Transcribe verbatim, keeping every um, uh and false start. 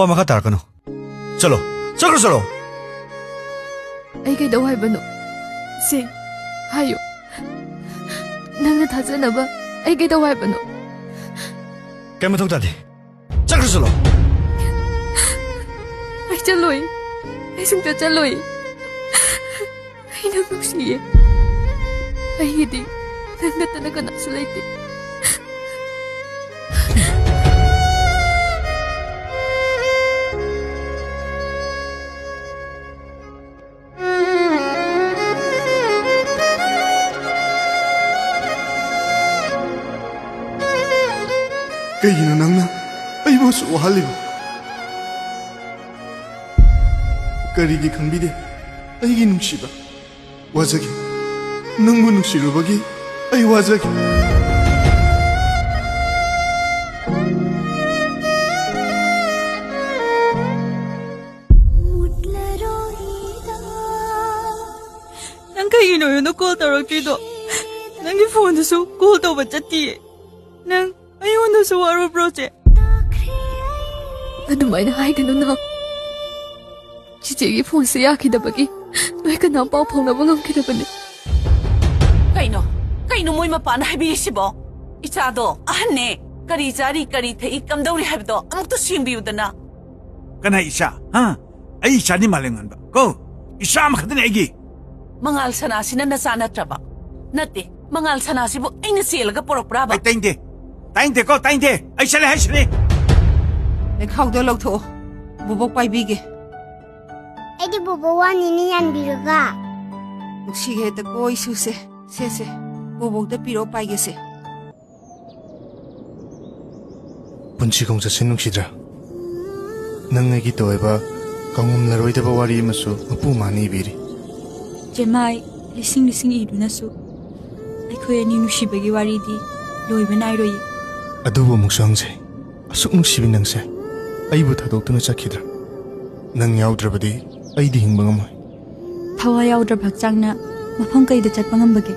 ꯋꯥ ꯃꯈꯥ ꯇꯥꯔꯛꯀꯅꯨ꯫ ꯆꯠꯂꯣ꯫ ꯆꯠꯈ꯭ꯔꯣ, ꯆꯠꯂꯣ꯫ ꯑꯩ ꯀꯩꯗꯧ ꯍꯥꯏꯕꯅꯣ? ꯁꯦ, ꯍꯥꯏꯌꯨ꯫ ꯅꯪꯅ ꯊꯥꯖꯅꯕ ꯑꯩ ꯀꯩꯗꯧ ꯍꯥꯏꯕꯅꯣ? ꯀꯩ ꯃꯊꯧ ꯇꯥꯗꯦ꯫ ꯆꯠꯈ꯭ꯔꯣ, ꯆꯠꯂꯣ꯫ ꯑꯩ ꯆꯠꯂꯣꯏ꯫ ꯑꯩ ꯁꯨꯡꯆꯠ ꯆꯠꯂꯣꯏ꯫ ꯑꯩ ꯅꯪ ꯅꯨꯡꯁꯤꯌꯦ꯫ ꯑꯩꯒꯤꯗꯤ ꯅꯪ ꯅꯠꯇꯅ ꯀꯅꯥꯁꯨ ꯂꯩꯇꯦ꯫ ꯀꯩꯒꯤꯅꯣ ꯅꯪꯅ ꯑꯩꯕꯨ ꯑꯁꯨꯛ ꯋꯥꯍꯜꯂꯤꯕ? ꯀꯔꯤꯒꯤ ꯈꯪꯕꯤꯗꯦ ꯑꯩꯒꯤ ꯅꯨꯡꯁꯤꯕ? ꯋꯥꯖꯒꯦ꯫ ꯅꯪꯕꯨ ꯅꯨꯡꯁꯤꯔꯨꯕꯒꯤ ꯑꯩ ꯋꯥꯖꯒꯦ꯫ ꯅꯪ ꯀꯩꯒꯤꯅꯣ ꯑꯩꯉꯣꯟꯗ ꯀꯣꯜ ꯇꯧꯔꯛꯇ꯭ꯔꯤꯗꯣ? ꯅꯪꯒꯤ ꯐꯣꯟꯗꯨꯁꯨ ꯀꯣꯜ ꯇꯧꯕ ꯆꯠꯇꯤꯌꯦ꯫ ꯅꯪ ꯑꯩꯉꯣꯟꯗꯁꯨ ꯋꯥꯔꯨꯕ꯭ꯔꯣ, ꯆꯦ? ꯑꯗꯨꯃꯥꯏꯅ ꯍꯥꯏꯒꯅꯨ, ꯅꯥꯎ꯫ ꯆꯤꯆꯦꯒꯤ ꯐꯣꯟꯁꯦ ꯌꯥꯈꯤꯗꯕꯒꯤ ꯅꯣꯏ ꯀꯅꯥꯝ ꯄꯥꯎ ꯐꯥꯎꯅꯕ ꯉꯝꯈꯤꯗꯕꯅꯦ꯫ ꯀꯩꯅꯣ? ꯀꯩꯅꯣ ꯃꯣꯏ ꯃꯄꯥꯅ ꯍꯥꯏꯕꯤꯔꯤꯁꯤꯕꯣ? ꯏꯆꯥꯗꯣ ꯑꯍꯟꯅꯦ꯫ ꯀꯔꯤ ꯆꯥꯔꯤ, ꯀꯔꯤ ꯊꯛꯏ, ꯀꯝꯗꯧꯔꯤ ꯍꯥꯏꯕꯗꯣ ꯑꯃꯨꯛꯇ ꯁꯦꯡꯕꯤꯌꯨꯗꯅ꯫ ꯀꯅꯥ ꯏꯆꯥ? ꯍꯥ? ꯑꯩ ꯏꯆꯥꯅꯤ ꯃꯥꯂꯦꯝꯉꯥꯟꯕ꯫ ꯀꯣ? ꯏꯆꯥ ꯑꯃꯈꯛꯇꯅꯤ ꯑꯩꯒꯤ꯫ ꯃꯉꯥꯜ ꯁꯅꯥꯁꯤꯅ ꯅꯆꯥ ꯅꯠꯇ꯭ꯔꯕ? ꯅꯠꯇꯦ, ꯃꯉꯥꯜ ꯁꯅꯥꯁꯤꯕꯨ ꯑꯩꯅ ꯆꯦꯜꯂꯒ ꯄꯣꯔꯛꯄ꯭ꯔꯥꯕ? ꯑꯩ ꯇꯥꯏꯅꯤꯡꯗꯦ꯫ ꯇꯥꯏꯅꯤꯡꯗꯦꯀꯣ, ꯇꯥꯏꯅꯤꯡꯗꯦ꯫ ꯑꯩ ꯆꯠꯂꯦ ꯍꯥꯏꯁꯤꯅꯤ꯫ ꯂꯩꯈꯥꯎꯗꯣ ꯂꯧꯊꯣꯛꯑꯣ꯫ ꯕꯣꯕꯣꯛ ꯄꯥꯏꯕꯤꯒꯦ꯫ ꯑꯩꯗꯤ ꯕꯣꯕꯣꯛ ꯋꯥꯅꯤꯅꯤ ꯌꯥꯟꯕꯤꯔꯒ꯫ ꯅꯨꯡꯁꯤꯈ꯭ꯔꯦꯗꯀꯣ ꯏꯁꯨꯁꯦ꯫ ꯁꯦ, ꯁꯦ, ꯕꯣꯕꯣꯛꯇ ꯄꯤꯔꯛꯑꯣ, ꯄꯥꯏꯒꯦꯁꯦ꯫ ꯄꯨꯟꯁꯤ ꯈꯣꯡꯆꯠꯁꯦ ꯅꯨꯡꯁꯤꯗ꯭ꯔꯥ? ꯅꯪ ꯑꯩꯒꯤ ꯇꯣꯏꯕ ꯀꯥꯎꯉꯝꯂꯔꯣꯏꯗꯕ ꯋꯥꯔꯤ ꯑꯃꯁꯨ ꯃꯄꯨ ꯃꯥꯅ ꯏꯕꯤꯔꯤ꯫ ꯆꯦꯃꯥꯏ ꯂꯤꯁꯤꯡ ꯂꯤꯁꯤꯡ ꯏꯗꯨꯅꯁꯨ ꯑꯩꯈꯣꯏ ꯑꯅꯤ ꯅꯨꯡꯁꯤꯕꯒꯤ ꯋꯥꯔꯤꯗꯤ ꯂꯣꯏꯕ ꯅꯥꯏꯔꯣꯏꯌꯦ꯫ ꯑꯗꯨꯕꯨ ꯑꯃꯨꯛꯁꯨ ꯍꯪꯖꯩ, ꯑꯁꯨꯛ ꯅꯨꯡꯁꯤꯕꯤ ꯅꯪꯁꯦ ꯑꯩꯕꯨ ꯊꯥꯗꯣꯛꯇꯨꯅ ꯆꯠꯈꯤꯗ꯭ꯔꯥ? ꯅꯪ ꯌꯥꯎꯗ꯭ꯔꯕꯗꯤ ꯑꯩꯗꯤ ꯍꯤꯡꯕ ꯉꯝꯃꯣꯏ꯫ ꯊꯋꯥꯏ ꯌꯥꯎꯗ꯭ꯔꯕ ꯍꯛꯆꯥꯡꯅ ꯃꯐꯝ ꯀꯩꯗ ꯆꯠꯄ ꯉꯝꯕꯒꯦ?